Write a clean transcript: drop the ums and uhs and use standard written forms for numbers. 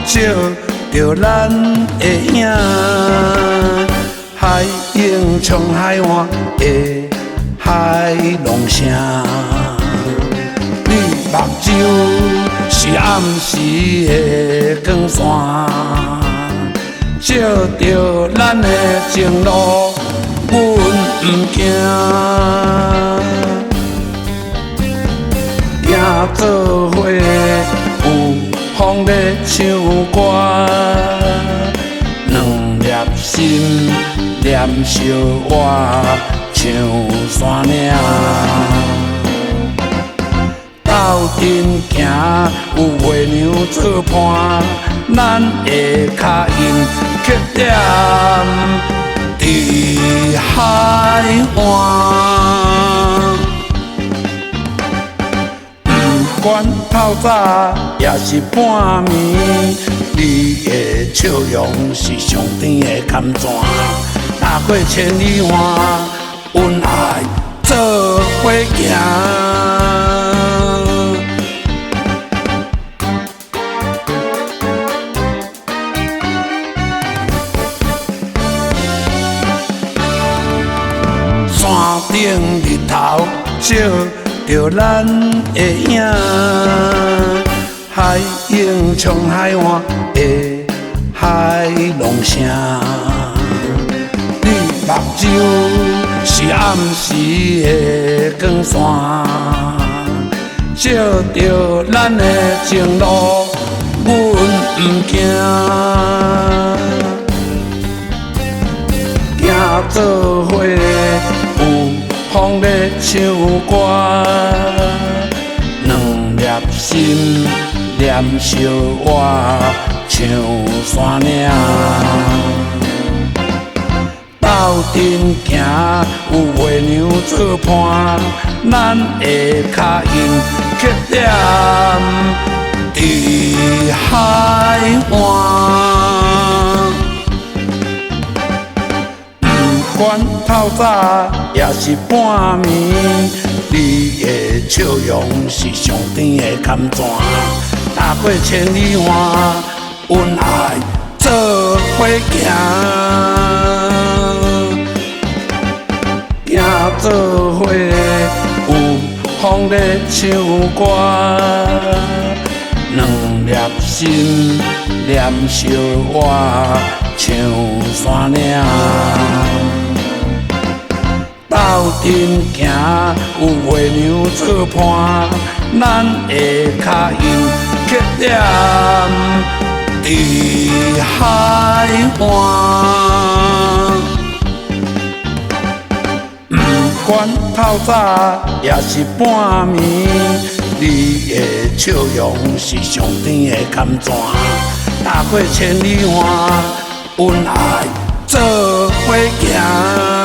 照著咱的影，海湧衝海岸的海浪聲。你目睭是暗時的光線，照著咱的情路，阮毋驚。行做伙有風咧唱歌，兩粒心連相倚像山嶺。鬥陣行有月娘做伴，咱的跤印刻點佇海岸。不管透早抑是半暝，你的笑容是上甜的甘泉。踏過千里岸，阮愛做伙行。山頂日頭照著咱的影，海湧衝海岸的海浪聲。你目睭是暗時的光線，照著咱的情路，阮毋驚。行做伙有風咧唱歌，兩粒心連相倚像山嶺。鬥陣行有月娘做伴，咱的跤印刻點佇海岸。不管透早抑是半暝，你的笑容是上甜的甘泉。踏過千里岸，阮愛做伙行。行做伙有風咧唱歌，兩粒心連相倚像山嶺。鬥陣行有月娘做伴，咱的跤印刻點佇海岸。不管透早抑是半暝，你的笑容是上甜的甘泉。踏過千里岸，阮愛做伙行。